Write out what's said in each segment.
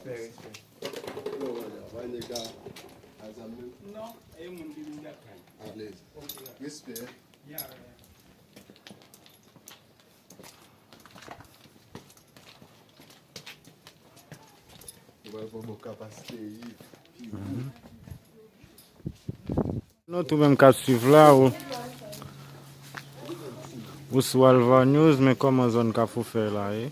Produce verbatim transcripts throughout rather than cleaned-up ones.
Respè, respè. Yo, wè, wè, nèg la, a zam menm? Non, e moun ki vin lakay. Alèz. Ok, ya. Respè. Ya, ya. Ou pral pran bon kapasite Yves. Nou tou menm k ap swiv la, ou, ou sou Alva News, men kòman zòn Kafou fè la ye?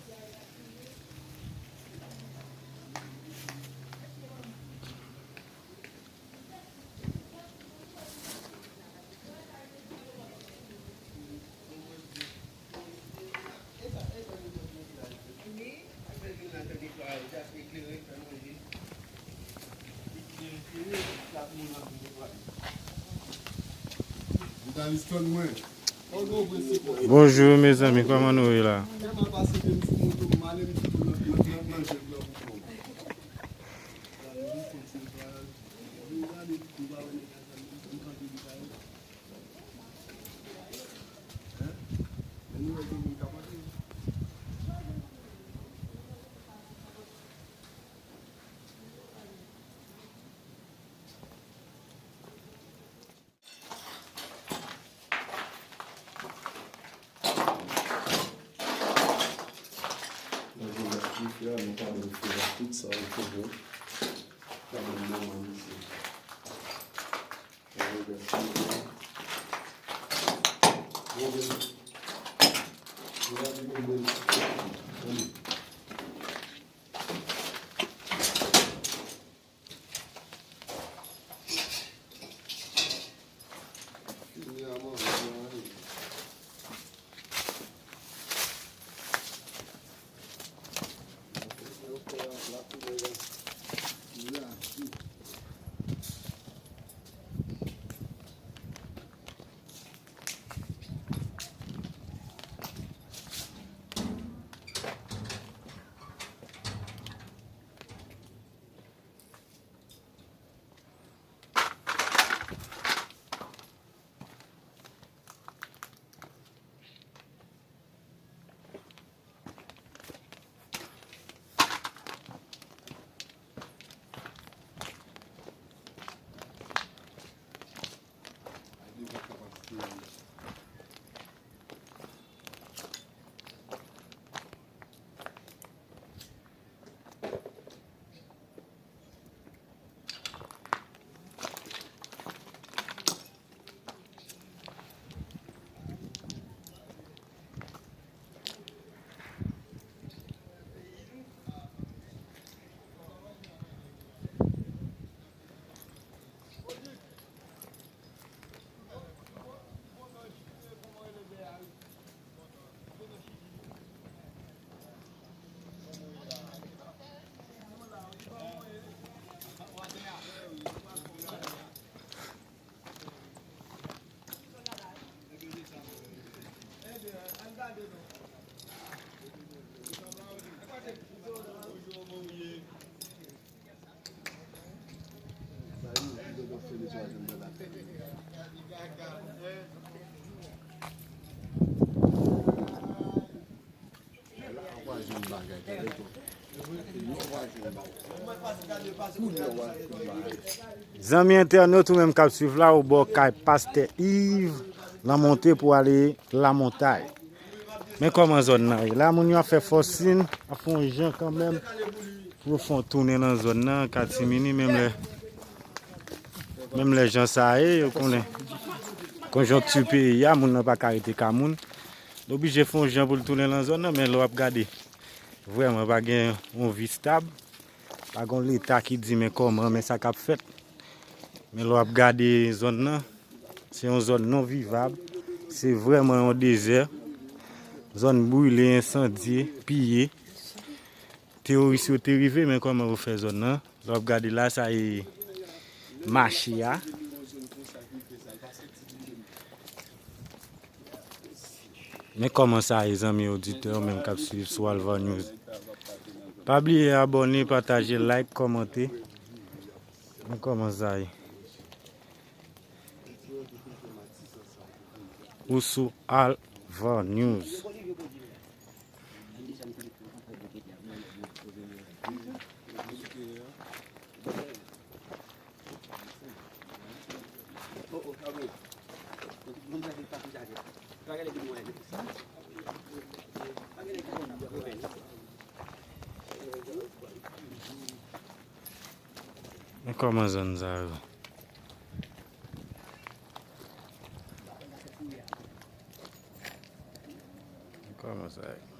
Bonjou mezanmi, kòman nou ye la? Nan jwèt dife a, nou ka mete fè tout sa ou te vle. Ka mete nan men misye. Nan jwèt dife a. Bon, ben, nou va di bon, ben, Zanmi entènot ou menm k ap swiv la, ou bò kay Pastè Yves, Lanmonte pou ale Lamontay. Men kòman zòn nan ye. La, moun yo ap fè fòsin, ap fè yon jan kanmenm pou yo fè yon tounen nan zòn nan, Katimini, menm lè, menm lè jan sa ye, yo konnen konjonkti peyi a, moun nan pa ka rete ka moun. Yo oblije fè yon jan pou l tounen nan zòn nan, men lè w ap gade, vrèman, pa gen yon vi stab, pa gen yon leta ki di men kòman, men sa k ap fèt. Men lè w ap gade zòn nan, se yon zòn non vivab, se vrèman yon dezè, zòn brile, ensandye, piye. Teworis yo te rive, men kòman yo fè zòn nan. Lè w ap gade la, sa e mache a. Men kòman sa ye, zanmi oditè, ou menm k ap swiv sou Alva News. Pa bliye abòne, pataje, like, kòmante. Men kòman sa ye. Ou sou Alva News. Men kòman zòn sa yo? Men kòman sa ye?